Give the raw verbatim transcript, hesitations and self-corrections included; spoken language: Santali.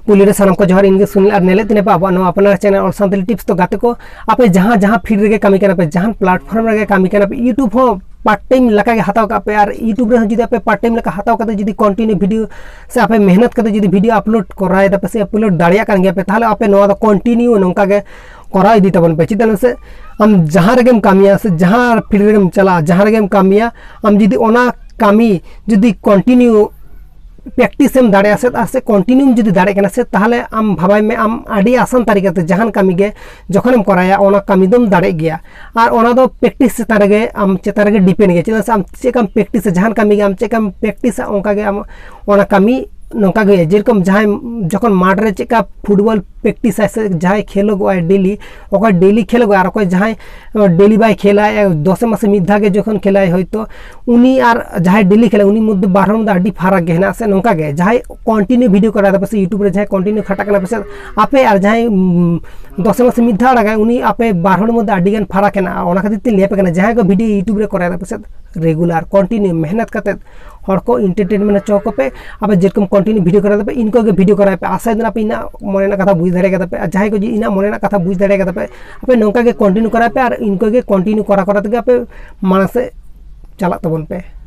ᱯᱩᱭᱞᱩ ᱨᱮ ᱥᱟᱱᱟᱢ ᱠᱚ ᱡᱚᱦᱟᱨ, ᱤᱧ ᱜᱮ ᱥᱩᱱᱤᱞ ᱟᱨ ᱧᱮᱞᱮᱫ ᱛᱤᱧ ᱯᱮ ᱟᱵᱚᱣᱟᱜ ᱱᱚᱣᱟ ᱟᱯᱱᱟᱨ ᱪᱮᱱᱮᱞ ᱚᱞ ᱥᱟᱱᱛᱟᱲᱤ ᱴᱤᱯᱥ᱾ ᱛᱚ ᱜᱟᱛᱮ ᱠᱚ, ᱟᱯᱮ ᱡᱟᱦᱟᱸ ᱡᱟᱦᱟᱸ ᱯᱷᱤᱞᱰ ᱨᱮᱜᱮ ᱠᱟᱹᱢᱤ ᱠᱟᱱᱟ ᱯᱮ, ᱡᱟᱦᱟᱱ ᱯᱞᱟᱴᱯᱷᱚᱨᱢ ᱨᱮᱜᱮ ᱠᱟᱹᱢᱤ ᱠᱟᱱᱟ ᱯᱮ, ᱭᱩᱴᱩᱵᱽ ᱦᱚᱸ ᱯᱟᱨᱴ ᱴᱟᱭᱤᱢ ᱞᱮᱠᱟ ᱜᱮ ᱦᱟᱛᱟᱣ ᱠᱟᱜ ᱯᱮ᱾ ᱟᱨ ᱭᱩᱴᱩᱵᱽ ᱨᱮᱦᱚᱸ ᱡᱩᱫᱤ ᱟᱯᱮ ᱯᱟᱨᱴ ᱴᱟᱭᱤᱢ ᱞᱮᱠᱟ ᱦᱟᱛᱟᱣ ᱠᱟᱛᱮ ᱡᱩᱫᱤ ᱠᱚᱱᱴᱤᱱᱤᱭᱩ ᱵᱷᱤᱰᱤᱭᱳ ᱥᱮ ᱟᱯᱮ ᱢᱮᱦᱱᱚᱛ ᱠᱟᱛᱮ ᱡᱩᱫᱤ ᱵᱷᱤᱰᱤᱭᱳ ᱟᱯᱞᱳᱰ ᱠᱚᱨᱟᱣ ᱮᱫᱟ ᱯᱮ ᱥᱮ ᱟᱯᱞᱳᱰ ᱫᱟᱲᱮᱭᱟᱜ ᱠᱟᱱ ᱜᱮᱭᱟ ᱯᱮ, ᱛᱟᱦᱚᱞᱮ ᱟᱯᱮ ᱱᱚᱣᱟ ᱫᱚ ᱠᱚᱱᱴᱤᱱᱤᱭᱩ ᱱᱚᱝᱠᱟ ᱜᱮ ᱠᱚᱨᱟᱣ ᱤᱫᱤ ᱛᱟᱵᱚᱱ ᱯᱮ᱾ ᱪᱮᱫᱟᱜ ᱞᱟᱹᱭ ᱢᱮᱥᱮ, ᱟᱢ ᱡᱟᱦᱟᱸ ᱨᱮᱜᱮᱢ ᱠᱟᱹᱢᱤᱭᱟ ᱥᱮ ᱡᱟᱦᱟᱸ ᱯᱷᱤᱞᱰ ᱨᱮᱜᱮᱢ ᱪᱟᱞᱟᱜᱼᱟ, ᱡᱟᱦᱟᱸ ᱨᱮᱜᱮᱢ ᱠᱟᱹᱢᱤᱭᱟ, ᱟᱢ ᱡᱩᱫᱤ ᱚᱱᱟ ᱠᱟᱹᱢᱤ ᱡᱩᱫᱤ ᱠᱚᱱᱴᱤᱱᱤᱭᱩ ᱯᱨᱮᱠᱴᱤᱥ ᱮᱢ ᱫᱟᱲᱮᱭᱟᱜᱼᱟ ᱥᱮ, ᱟᱨ ᱥᱮ ᱠᱚᱱᱴᱤᱱᱤᱭᱩᱢ ᱡᱩᱫᱤ ᱫᱟᱲᱮᱭᱟᱜ ᱠᱟᱱᱟ ᱥᱮ, ᱛᱟᱦᱚᱞᱮ ᱟᱢ ᱵᱷᱟᱵᱟᱭ ᱢᱮ, ᱟᱢ ᱟᱹᱰᱤ ᱟᱥᱟᱱ ᱛᱟᱹᱨᱤᱠᱟ ᱛᱮ ᱡᱟᱦᱟᱱ ᱠᱟᱹᱢᱤ ᱜᱮ ᱡᱚᱠᱷᱚᱱᱮᱢ ᱠᱚᱨᱟᱣᱟ, ᱚᱱᱟ ᱠᱟᱹᱢᱤ ᱫᱚᱢ ᱫᱟᱲᱮᱜ ᱜᱮᱭᱟ᱾ ᱟᱨ ᱚᱱᱟ ᱫᱚ ᱯᱨᱮᱠᱴᱤᱥ ᱪᱮᱛᱟᱱ ᱨᱮᱜᱮ, ᱟᱢ ᱪᱮᱛᱟᱱ ᱨᱮᱜᱮ ᱰᱤᱯᱮᱱᱰ ᱜᱮᱭᱟ᱾ ᱪᱮᱫᱟᱜ ᱥᱮ ᱟᱢ ᱪᱮᱫ ᱞᱮᱠᱟᱢ ᱯᱨᱮᱠᱴᱤᱥᱟ, ᱡᱟᱦᱟᱱ ᱠᱟᱹᱢᱤ ᱜᱮ ᱟᱢ ᱪᱮᱫ ᱞᱮᱠᱟᱢ ᱯᱨᱮᱠᱴᱤᱥᱟ, ᱚᱱᱠᱟ ᱜᱮ ᱟᱢ ᱚᱱᱟ ᱠᱟᱹᱢᱤ ᱱᱚᱝᱠᱟ ᱜᱮ ᱦᱩᱭᱩᱜᱼᱟ᱾ ᱡᱮᱨᱚᱠᱚᱢ ᱡᱟᱦᱟᱸᱭ ᱡᱚᱠᱷᱚᱱ ᱢᱟᱴᱷ ᱨᱮ ᱪᱮᱫ ᱞᱮᱠᱟ ᱯᱷᱩᱴᱵᱚᱞ ᱯᱨᱮᱠᱴᱤᱥᱟᱭ ᱥᱮ ᱡᱟᱦᱟᱸᱭ ᱠᱷᱮᱞᱳᱜᱚᱜᱼᱟᱭ ᱰᱮᱞᱤ, ᱚᱠᱚᱭ ᱰᱮᱞᱤ ᱠᱷᱮᱞᱳᱜᱚᱜᱼᱟᱭ ᱟᱨ ᱚᱠᱚᱭ ᱡᱟᱦᱟᱸᱭ ᱰᱮᱞᱤ ᱵᱟᱭ ᱠᱷᱮᱞᱟᱭ, ᱫᱚᱥᱮ ᱢᱟᱥᱮ ᱢᱤᱫ ᱫᱷᱟᱣ ᱜᱮ ᱡᱚᱠᱷᱚᱱ ᱠᱷᱮᱞᱟᱭ ᱦᱚᱭᱛᱳ, ᱩᱱᱤ ᱟᱨ ᱡᱟᱦᱟᱸᱭ ᱰᱮᱞᱤ ᱠᱷᱮᱞᱟ, ᱩᱱᱤ ᱢᱚᱫᱽᱫᱷᱮ ᱵᱟᱨ ᱦᱚᱲ ᱢᱚᱫᱽᱫᱷᱮ ᱟᱹᱰᱤ ᱯᱷᱟᱨᱟᱠ ᱜᱮ ᱦᱮᱱᱟᱜᱼᱟ ᱥᱮ᱾ ᱱᱚᱝᱠᱟ ᱜᱮ ᱡᱟᱦᱟᱸᱭ ᱠᱚᱱᱴᱤᱱᱤᱭᱩ ᱵᱷᱤᱰᱤᱭᱳ ᱠᱚᱨᱟᱣ ᱫᱟᱯᱮ ᱥᱮ ᱭᱩᱴᱩᱵᱽ ᱨᱮ ᱡᱟᱦᱟᱸᱭ ᱠᱚᱱᱴᱤᱱᱤᱭᱩ ᱠᱷᱟᱴᱟᱜ ᱠᱟᱱᱟ ᱯᱮ ᱥᱮ, ᱟᱯᱮ ᱟᱨ ᱡᱟᱦᱟᱸᱭ, ᱩᱢ, ᱫᱚᱥᱮ ᱢᱟᱥᱮ ᱢᱤᱫ ᱫᱷᱟᱣ ᱟᱲᱟᱜᱟᱭ, ᱩᱱᱤ ᱟᱯᱮ ᱵᱟᱨ ᱦᱚᱲ ᱢᱚᱫᱽᱫᱷᱮ ᱟᱹᱰᱤ ᱜᱟᱱ ᱯᱷᱟᱨᱟᱠ ᱦᱮᱱᱟᱜᱼᱟ᱾ ᱚᱱᱟ ᱠᱷᱟᱹᱛᱤᱨ ᱛᱮᱧ ᱞᱟᱹᱭ ᱟᱯᱮ ᱠᱟᱱᱟ, ᱡᱟᱦᱟᱸᱭ ᱠᱚ ᱵᱷᱤᱰᱤᱭᱳ ᱭᱩᱴᱩᱵᱽ ᱨᱮ ᱠᱚᱨᱟᱣ ᱫᱟᱯᱮ ᱥᱮ, ᱨᱮᱜᱩᱞᱟᱨ ᱠᱚᱱᱴᱤᱱᱤᱭᱩ ᱢᱮᱦᱱᱚᱛ ᱠᱟᱛᱮ ᱦᱚᱲ ᱠᱚ ᱮᱱᱴᱟᱨᱴᱮᱱᱢᱮᱱᱴ ᱦᱚᱪᱚ ᱠᱚᱯᱮ᱾ ᱟᱯᱮ ᱡᱮᱨᱚᱠᱚᱢ ᱠᱚᱱᱴᱤᱱᱤᱭᱩ ᱵᱷᱤᱰᱤᱭᱳ ᱠᱚᱨᱟᱣ ᱫᱟᱯᱮ, ᱤᱱᱠᱟᱹ ᱜᱮ ᱵᱷᱤᱰᱤᱭᱳ ᱠᱚᱨᱟᱣ ᱯᱮ᱾ ᱟᱥᱟᱭ ᱫᱟᱹᱧ ᱟᱯᱮ ᱤᱧᱟᱹᱜ ᱢᱚᱱᱮ ᱨᱮᱱᱟᱜ ᱠᱟᱛᱷᱟ ᱵᱩᱡᱽ ᱫᱟᱲᱮ ᱠᱟᱫᱟ ᱯᱮ᱾ ᱟᱨ ᱡᱟᱦᱟᱸᱭ ᱠᱚ ᱡᱩᱫᱤ ᱤᱧᱟᱹᱜ ᱢᱚᱱᱮ ᱨᱮᱱᱟᱜ ᱠᱟᱛᱷᱟ ᱵᱩᱡᱽ ᱫᱟᱲᱮ ᱠᱟᱫᱟ ᱯᱮ, ᱟᱯᱮ ᱱᱚᱝᱠᱟ ᱜᱮ ᱠᱚᱱᱴᱤᱱᱤᱭᱩ ᱠᱚᱨᱟᱣ ᱯᱮ ᱟᱨ ᱤᱱᱠᱟᱹ ᱜᱮ ᱠᱚᱱᱴᱤᱱᱤᱭᱩ ᱠᱚᱨᱟᱣ ᱠᱚᱨᱟᱣ ᱛᱮᱜᱮ ᱟᱯᱮ ᱢᱟᱲᱟᱝ ᱥᱮᱫ ᱪᱟᱞᱟᱜ ᱛᱟᱵᱚᱱ ᱯᱮ᱾